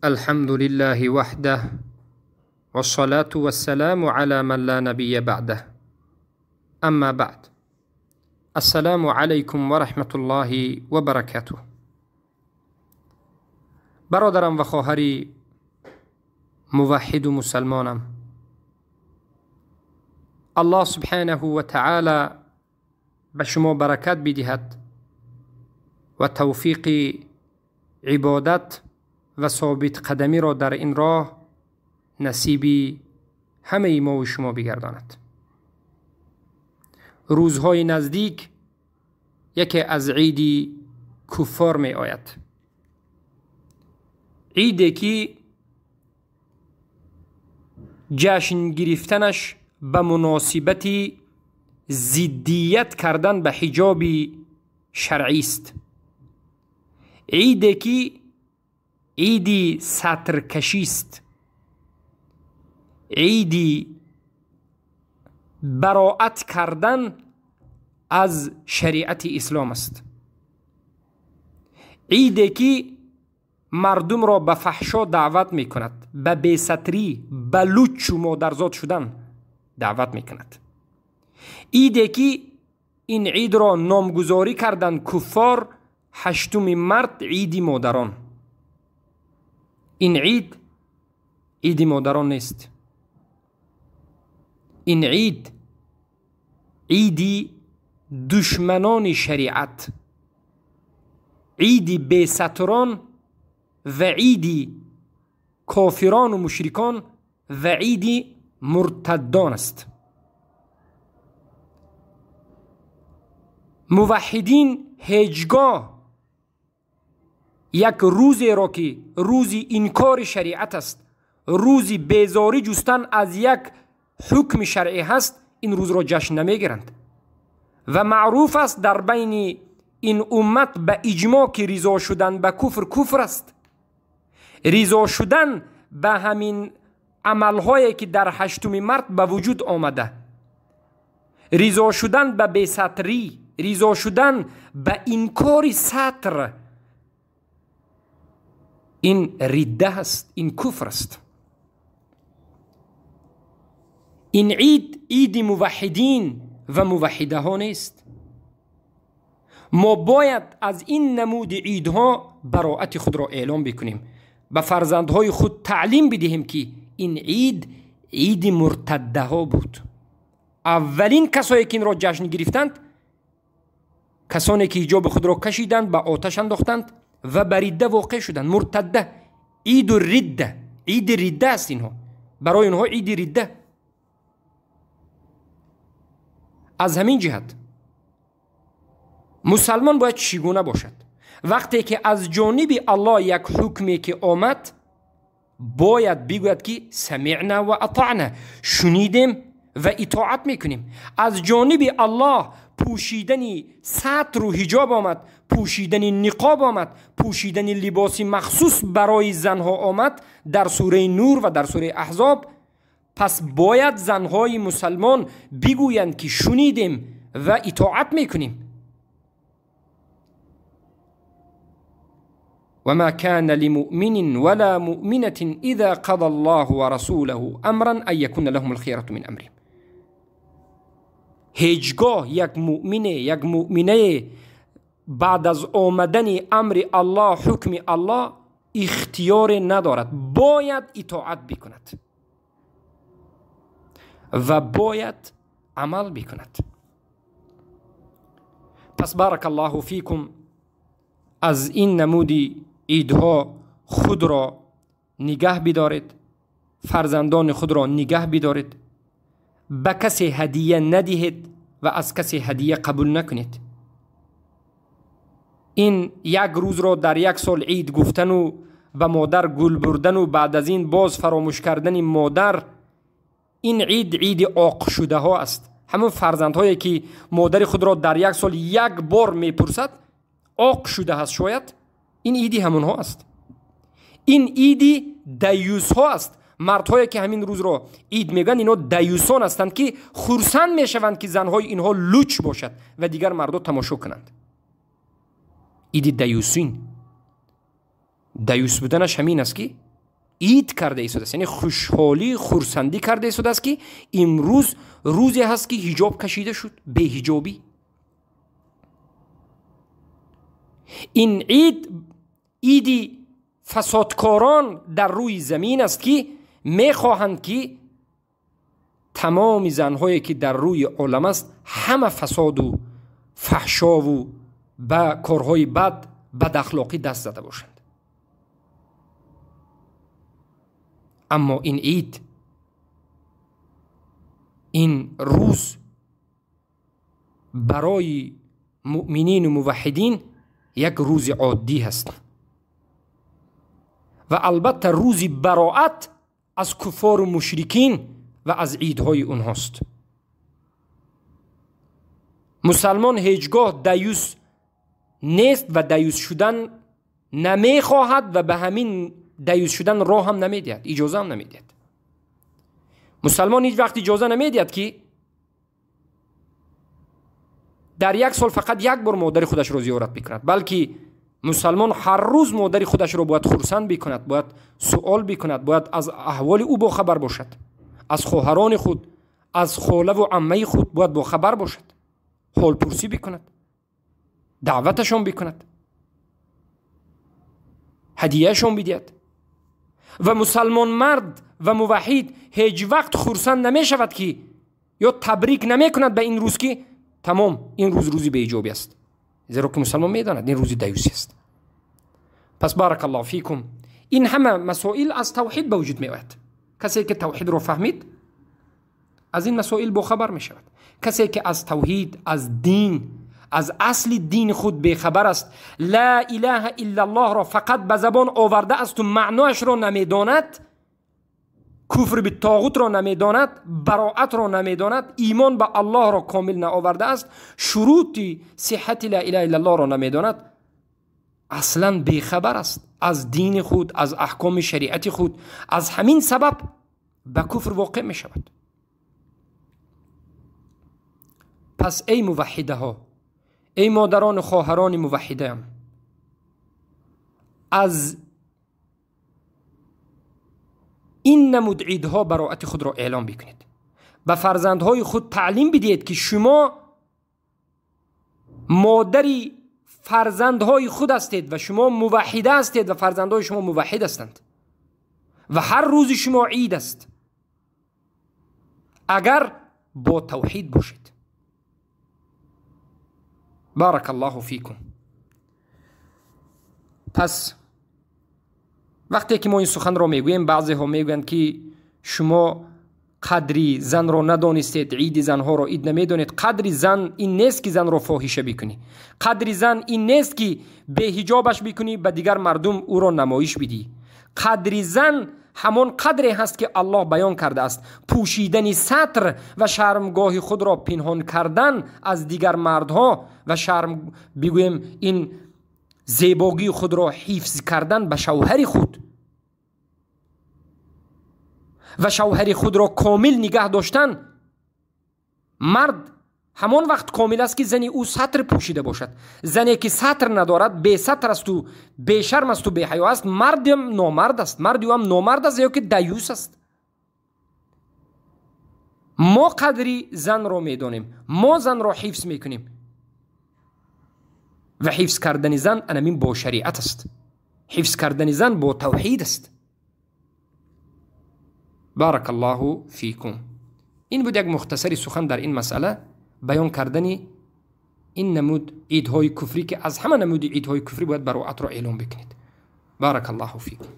الحمد لله وحده والصلاة والسلام على من لا نبي بعده اما بعد السلام علیکم و رحمة الله و برکاته. برادرم و خواهری موحد و مسلمانم، الله سبحانه و تعالی به شما برکت بدهد و توفیق عبادت و ثابت قدمی را در این راه نصیب همه ما و شما بگرداند. روزهای نزدیک یکی از عید کفار می آید، عیدی که جشن گرفتنش به مناسبت ضدیت کردن به حجاب شرعی است، عیدی که عید سترکشی است، عید براعت کردن از شریعت اسلام است، عیدی که مردم را به فحشا دعوت میکند، به بی‌ستری، به لوچ و مادرزاد شدن دعوت میکند، عیدی که این عید را نامگذاری کردند کفار 8 مارس، عید مادران. این عید عید مادران نیست، این عید عید دشمنان شریعت، عید بی‌ستران و عید کافران و مشرکان و عید مرتدان است. موحدین هیچگاه یک روزی را که روز انکار شریعت است، روز بیزاری جستن از یک حکم شرعی هست، این روز را جشن نمیگیرند و معروف است در بین این امت به اجماع که رضا شدن به کفر کفر است. رضا شدن به همین عملهایی که در 8 مارس به وجود آمده، رضا شدن به بی‌ستری، رضا شدن به انکار ستر، این رده است، این کفر است. این عید عید موحدین و موحده ها نیست. ما باید از این نمود عیدها براعت خود را اعلام بکنیم، به فرزندهای خود تعلیم بدهیم که این عید عید مرتده ها بود. اولین کسایی که این را جشن گرفتند، کسانی که حجاب خود را کشیدند، به آتش انداختند و به رده واقع شدند، مرتده. عید رده، عید رده است. اینها برای اینها عید رده. از همین جهت مسلمان باید چگونه باشد؟ وقتی که از جانب الله یک حکمی که آمد، باید بگوید که سمعنا و اطعنا، شنیدیم و اطاعت میکنیم. از جانب الله پوشیدن ستر و حجاب آمد، پوشیدن نقاب آمد، پوشیدن لباس مخصوص برای زنها آمد در سوره نور و در سوره احزاب. پس باید زنهای مسلمان بگویند که شنیدیم و اطاعت میکنیم. وما كان لمؤمن ولا مؤمنة إذا قضى الله ورسوله أمرا أن يكون لهم الخيرة من أمرهم. هیچگاه یک مؤمن، یک مؤمنه بعد از آمدن امر الله، حکم الله، اختیار ندارد، باید اطاعت بکند و باید عمل بکند. پس بارک الله فیکم، از این نمود عیدها خود را نگه بدارید، فرزندان خود را نگه بدارید، به کسی هدیه ندهید و از کسی هدیه قبول نکنید. این یک روز را در یک سال عید گفتن و به مادر گل بردن و بعد از این باز فراموش کردن مادر، این عید عید عاق شده ها است. همون فرزندهایی که مادر خود را در یک سال یک بار میپرسد عاق شده است، شاید این عیدی همونها است. این عیدی دیوس ها است. مردهایی که همین روز را عید میگن، اینا دیوسان هستند که خرسند میشوند که زنهای اینها لوچ باشد و دیگر مردها تماشا کنند. عید دیوسین، دیوس بودنش همین است که ид карда истодааст, яъне хушҳолӣ, хурсандӣ карда истодааст, ки имрӯз рӯзе ҳаст, ки ҳиҷоб кашида шуд, беҳиҷобӣ. Ин ид иди фасодкорон дар рӯи замин аст, ки мехоҳанд, ки тамоми занҳое, ки дар рӯи олам аст, ҳама фасоду фаҳшову ба корҳои бад, бадахлоқӣ даст зада бошанд. Аммо ин ид, ин рӯз барои муъминину муваҳҳидин як рӯзи оддӣ ҳаст ва албатта рӯзи бароат аз куффору мушрикин ва аз идҳои онҳост. Мусалмон ҳеҷ гоҳ даюс нест ва даюс шудан намехоҳад ва ба ҳамин даюс шудан роҳ ҳам намедиҳад, иҷоза ҳам намедиҳад. Мусалмон ҳеҷ вақт иҷоза намедиҳад, ки дар як сол фақат як бор модари худашро зиёрат бикунад, балки мусалмон ҳар рӯз модари худашро бояд хурсанд бикунад, бояд суол бикунад, бояд аз аҳволи ӯ бохабар бошад, аз хоҳарони худ, аз холаву аммаи худ бояд бохабар бошад, ҳолпурсӣ бикунад, даъваташон бикунад, ҳадияшон бидиҳад. Ва мусалмон мард ва муваҳҳид ҳеҷ вақт хурсанд намешавад, ки ё табрик намекунад ба ин рӯз, ки тамом ин рӯз рӯзи беиҷобӣ аст, зеро ки мусалмон медонад ин рӯзи даюсӣ аст. Пас баракаллоҳу фикум, ин ҳама масоил аз тавҳид ба вуҷуд меояд. Касе ки тавҳидро фаҳмид, аз ин масоил бохабар мешавад. Касе ки аз тавҳид, аз дин, аз асли дини худ бехабар аст, ла илаҳа иллаллоҳро фақат ба забон оварда асту маъноашро намедонад, куфр битоғутро намедонад, бароатро намедонад, имон ба Аллоҳро комил наоварда аст, шурути сиҳати ла илаҳа иллаллоҳро намедонад, аслан бехабар аст аз дини худ, аз аҳкоми шариати худ. Аз ҳамин сабаб ба куфр воқеъ мешавад. Пас эй муваҳҳидаҳо, эй модарону хоҳарони муваҳҳидаам, аз ин намуд идҳо бароати худро эълон бикунед, ба фарзандҳои худ таълим бидиҳед, ки шумо модари фарзандҳои худ ҳастед ва шумо муваҳҳида ҳастед ва фарзандҳои шумо муваҳҳид ҳастанд ва ҳар рӯзи шумо ид аст, агар бо тавҳид бошед. Баракаллоҳу фикум. Пас вақте ки мо ин суханро мегӯем, баъзеҳо мегӯянд, ки шумо қадри занро надонистед, иди занҳоро ид намедонед. Қадри зан ин нест, ки занро фоҳиша бикунӣ. Қадри зан ин нест, ки беҳиҷобаш бикунӣ, ба дигар мардум ӯро намоиш бидиҳӣ. Қадри зан ҳамон қадре ҳаст, ки Аллоҳ баён кардааст. Пӯшидани сатр ва шармгоҳи худро пинҳон кардан аз дигар мардҳо ва шарм бигӯем, ин зебогии худро ҳифз кардан ба шавҳари худ ва шавҳари худро комил нигаҳ доштан. Мард ҳамон вақт комил аст, ки зани ӯ сатр пӯшида бошад. Зане ки сатр надорад, бесатр асту бешарм асту беҳаё аст, мардам номард аст, марди ӯам номард аст ё ки даюс аст. Мо қадри занро медонем, мо занро ҳифз мекунем ва ҳифз кардани зан анамин бо шариат аст, ҳифз кардани зан бо тавҳид аст. Баракаллоҳу фикум. Ин буд як мухтасари сухан дар ин масъала, баён кардани ин намуд идҳои куфрӣ, ки аз ҳама намуди идҳои куфрӣ бояд бароатро эълон бикунед. Баракаллоҳу фикум.